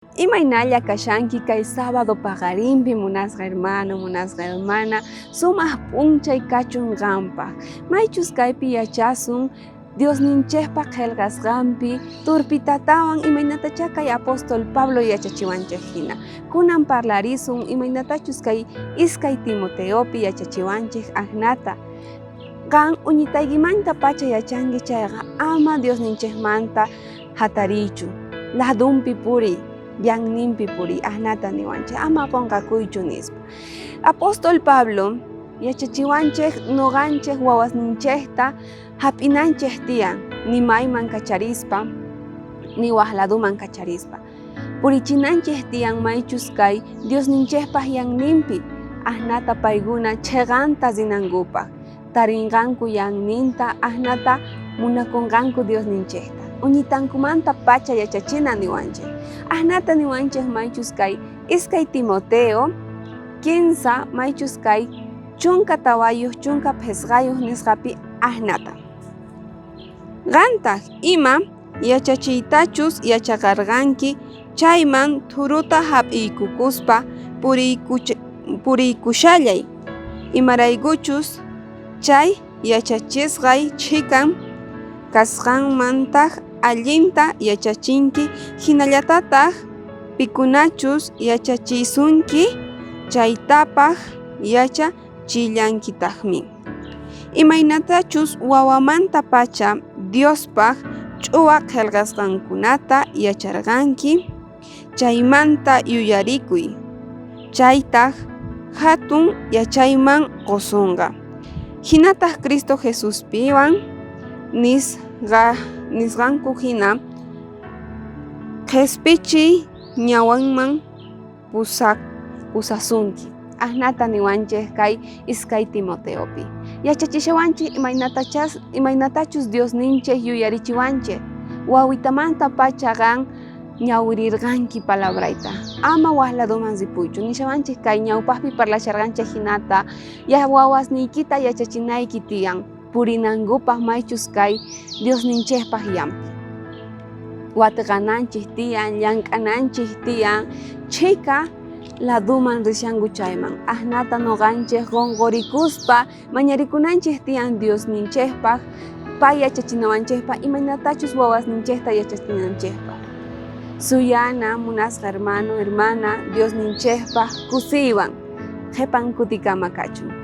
Imaynalla kashanki kay sábado paqarinpi munasqa hermano, munasqa hermana, sumaq p'unchay kachun qanpaq. Maychus kaypi yachasun Diosninchejpa qhelqasqanpi turpitatawan imaynatachá kay apóstol Pablo yachachiwanchej jina. Kunan parlarisun imaynatachus kay iskay Timoteopi yachachiwanchej ajnata. Qan uñitaykimantapacha yachanki chayqa ama Diosninchejmanta jatariychu, ladunpi puriy, yanninpi puriy, ajnata niwanchej, ama qonqakuychu nispa. Apóstol Pablo yachachiwanchej noqanchej wawasninchejta jap'inanchej tiyan, ni mayman kacharispa, ni waj laduman kacharispa. Purichinanchej tiyan maychus kay Diosninchejpaj yanninpi, ajnata paykuna cheqanta rinankupaj, tarinqanku yanninta, ajnata munakonqanku Diosninchejta. Uñitankumanta pacha yachachina niwanchej. Ajnata niwanchej maychus kay iskay Timoteo, kinsa maychus kay 14 15 nisqapi ajnata. Qantaj ima yachachiytachus yachaqarqanki chayman thuruta jap'iykukuspa puriykushallay, imaraykuchus chay yachachisqay chhikan kasqanmantaj allinta yachachinki, jinallatataj pikunachus yachachisunki chaytapaj yachachillankitajmin. Imaynatachus wawamantapacha Diospaj ch'uwa qhelqasqankunata yacharqanki, chaymanta yuyarikuy, chaytaj jatun yachayman qosonqa. Jinataj Cristo Jesuspiwan nisqanku jina qhespichiy ñawanman pusasunki. Ajnata niwanchej kay iskay Timoteopi. Yachachishawanchej imaynatachus Diosninchej yuyarichiwanchej. Wawitamanta pacha qan ñawirirqanki palabrayta. Ama waj ladoman ripuychu. Nishawanchej kay ñawpajpi parlasharqanchej jinata, ya wawasniykita yachachinayki tiyan purinankupaj maychus kay Diosninchejpaj yampi. Wateqananchej tiyan, llank'ananchej tiyan, chhika laduman rishanku chayman. Ajnata noqanchej qonqorikuspa mañarikunanchej tiyan Diosninchejpaj, pay yachachinawanchejpaj, imaynatachus wawasninchejta yachachinanchejpaj. Suyana, munasqa hermano, hermana, Diosninchejpaj kusiywan qhepan kutikama kachun.